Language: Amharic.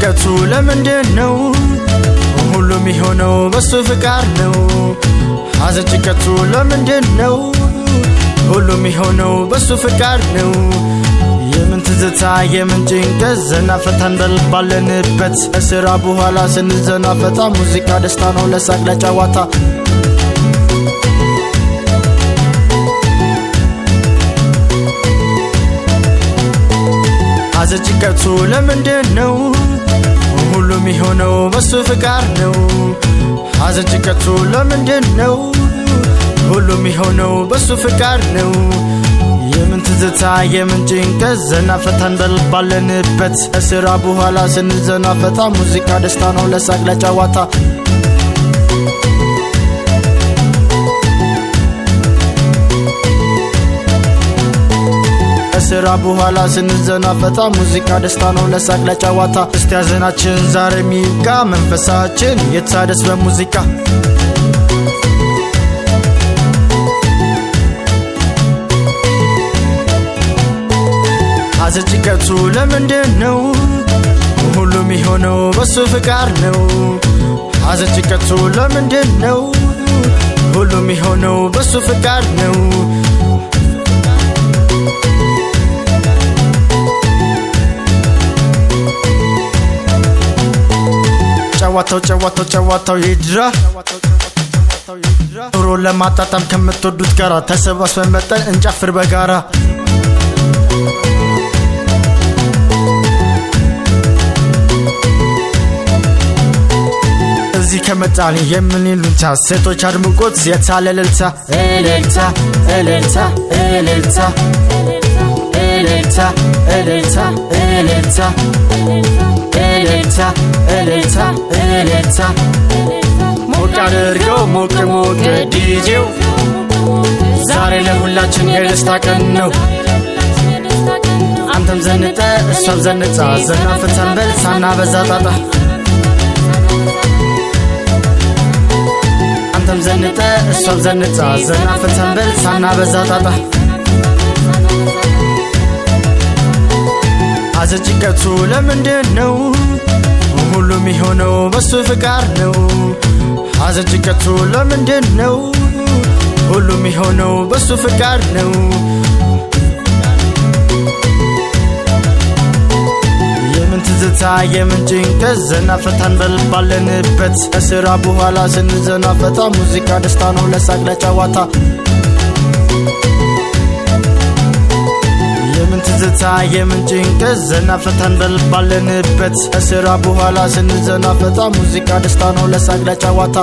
ጭንቀቱ ለምንድን ነው? ሁሉም የሆነው በሱ ፍቃድ ነው። ሐዘን ጭንቀቱ ለምንድን ነው? ሁሉም የሆነው በሱ ፍቃድ ነው። የምን ትዝታ የምን ጭንቀት፣ ዘና ፈታ እንበል ባለንበት። ከስራ በኋላ ስንዘናፈታ ሙዚቃ ደስታ ነው ለሳቅ ለጨዋታ። ሐዘን ጭንቀቱ ለምንድን ነው? ሁሉም የሆነው በሱ ፍቃድ ነው። ሐዘን ጭንቀቱ ለምንድን ነው? ሁሉም የሆነው በሱ ፍቃድ ነው። የምን ትዝታ የምን ጭንቀት፣ ዘና ፈታ እንበል ባለንበት። ከስራ በኋላ ስንዘናፈታ ሙዚቃ ደስታ ነው ለሳቅ ለጨዋታ። ከስራ በኋላ ስንዘናፈታ ሙዚቃ ደስታ ነው ለሳቅ ለጨዋታ። እስቲ ሐዘናችን ዛሬ የሚብቃ፣ መንፈሳችን የታደስ በሙዚቃ። ሐዘን ጭንቀቱ ለምንድን ነው? ሁሉም የሆነው በሱ ፍቃድ ነው። ሐዘን ጭንቀቱ ለምንድን ነው? ሁሉም የሆነው በሱ ፍቃድ ነው። ጨዋታው ጨዋታው ጨዋታው ይድራ፣ ኑሮ ለማጣጣም ከምትወዱት ጋራ ተሰባስበን መጠን እንጨፍር በጋራ። እዚህ ከመጣን የምን ይሉኝታ፣ ሴቶች አድምቆት የታለ እልልታ እልልታ እልልታ እልልታ እልልታ እልልታ እልልታ እልልታ እልልታ እልልታ። ሞቅ አድርገው ሞቅ ሞቅ ዲጄው፣ ዛሬ ለሁላችን የደስታ ቀን ነው። አንተም ዘንጠ እሷም ዘንጣ ዘና ፈታን በል ሳናበዛ ጣጣ። አንተም ዘንጠ እሷም ዘንጣ ዘና ፈታን በል ሳናበዛ ጣጣ። ሐዘን ጭንቀቱ ለምንድን ነው? ሁሉም የሆነው በሱ ፍቃድ ነው። ሐዘን ጭንቀቱ ለምንድን ነው? ሁሉም የሆነው በሱ ፍቃድ ነው። የምን ትዝታ የምን ጭንቀት፣ ዘና ፈታ እንበል ባለንበት። ከስራ በኋላ ስንዘናፈታ ሙዚቃ ደስታ ነው ለሳቅ ለጨዋታ። የምን ትዝታ የምን ጭንቀት፣ ዘና ፈታ እንበል ባለንበት። ከስራ በኋላ ስንዘናፈታ ሙዚቃ ደስታ ነው ለሳቅ ለጨዋታ።